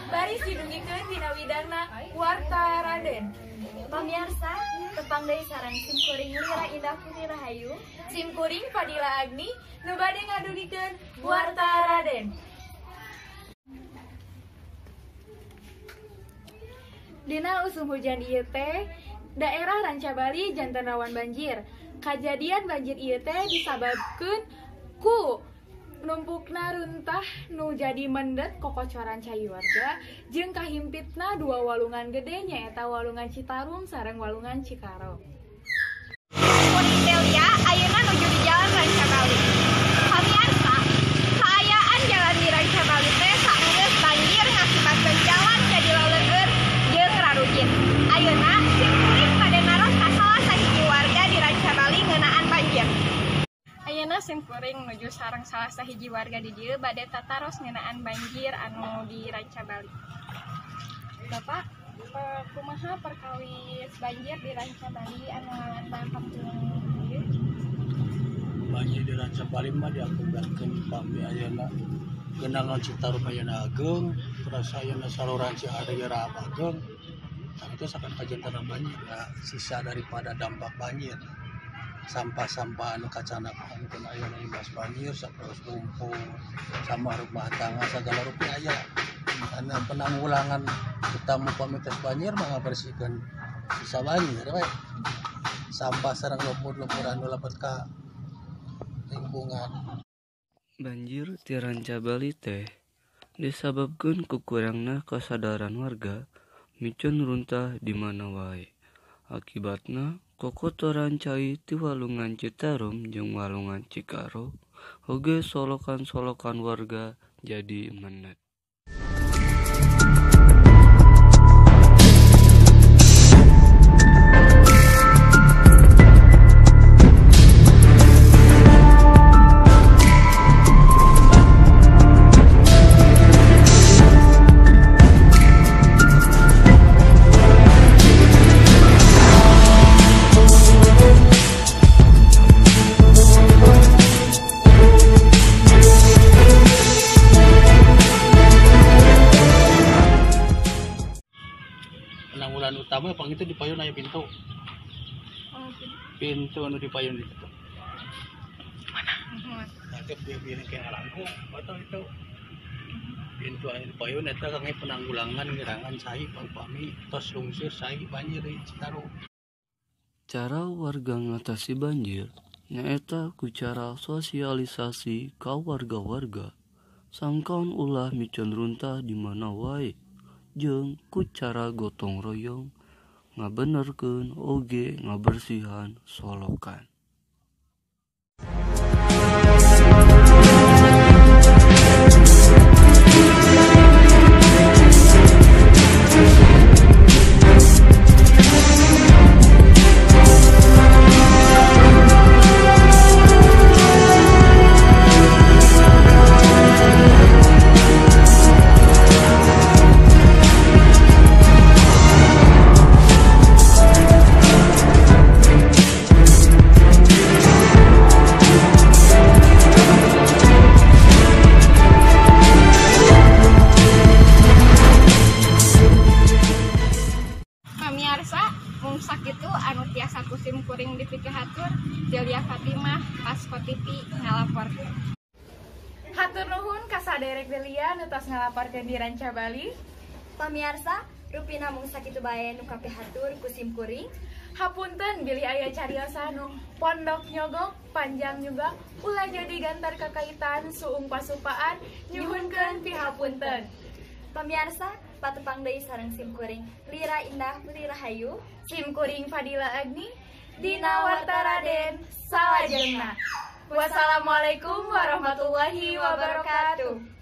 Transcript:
Baris didugikeun dina widangna Warta Raden. Pamiarsa, tepang deui sareng simkuring Lira Indah Putri Rahayu, simkuring Fadila Agni nu bade ngadugikeun Warta Raden. Dina usum hujan ieu teh, daerah Rancabali janten rawan banjir. Kajadian banjir ieu teh disababkeun ku numpukna runtah nu jadi mendet kokocoran cai warga jeung kahimpitna dua walungan gede nyaeta walungan Citarum sareng walungan Cikaro. Delia ayeuna nuju di jalan Rancabali. Pamiarsa, kaayaan jalan di Rancabali teh saenggeus banjir ngakibatkeun jalan jadi laleueur jeung rarujit. Ayeuna simkuring bade naros ka salah sahiji warga di Rancabali ngeunaan banjir. Ayeuna simkuring nuju sareng salah sahiji warga di dieu bade tataros ngeunaan banjir anu di Rancabali. Bapak, kumaha perkawis banjir di Rancabali anu ngalanda kampung ieu? Banjir di Rancabali mah diakibatkeun pami ayeuna genangan Citarum ayeuna ageung, terus ayeuna saluran Ciadeura ageung. Tah itu sakan kajantenan banjir, ya, sisa daripada dampak banjir. Sampah-sampah anu kacana anu kena ayeuna imbas banjir sapertos lumpur sama rumah tangga segala rupi aya. Karena penanggulangan utama pamitas banjir mah ngabersihkeun sisa banjir we. Sampah sareng lumpur-lumpur anu lebet ka lingkungan. Banjir ti Rancabali teh disababkeun ku kurangna kasadaran warga miceun runtah di mana wae. Akibatna kokotoran cai ti walungan Citarum jeung walungan Cikaro oge solokan-solokan warga jadi menet. Penanggulangan utama pang itu di payun aya pintu. Pintu anu di payun itu. Mana? Nanti biar kayak ngalangkung atau itu. Pintu aya di payun eta kangge penanggulangan ngirangan cai upami tos lungsur cai banjir di Citarum. Cara warga ngatasi banjir nyaeta ku cara sosialisasi ka warga-warga sangkan ulah miceun runtah di mana wae jeung ku cara gotong royong ngabenerkeun oge ngabersihan solokan. Pamiarsa, mung sakitu anu tiasa ku simkuring dipikahatur, Delia Fatimah, Pasko TV ngalaporkeun. Hatur nuhun ka saderek Delia nu tos ngalaporkeun di Rancabali. Pamiarsa, rupina mung sakitu bae nu kapihatur ku simkuring. Hapunten bilih aya cariosan nu pondok nyogok panjang juga ulah jadi gantar kakaitan suung pasupaan nyuhunkeun pihapunten. Pamiarsa, patepang deui sareng simkuring Lira Indah Putri Rahayu, simkuring Fadila Agni dina Warta Raden salajengna. Wassalamualaikum warahmatullahi wabarakatuh.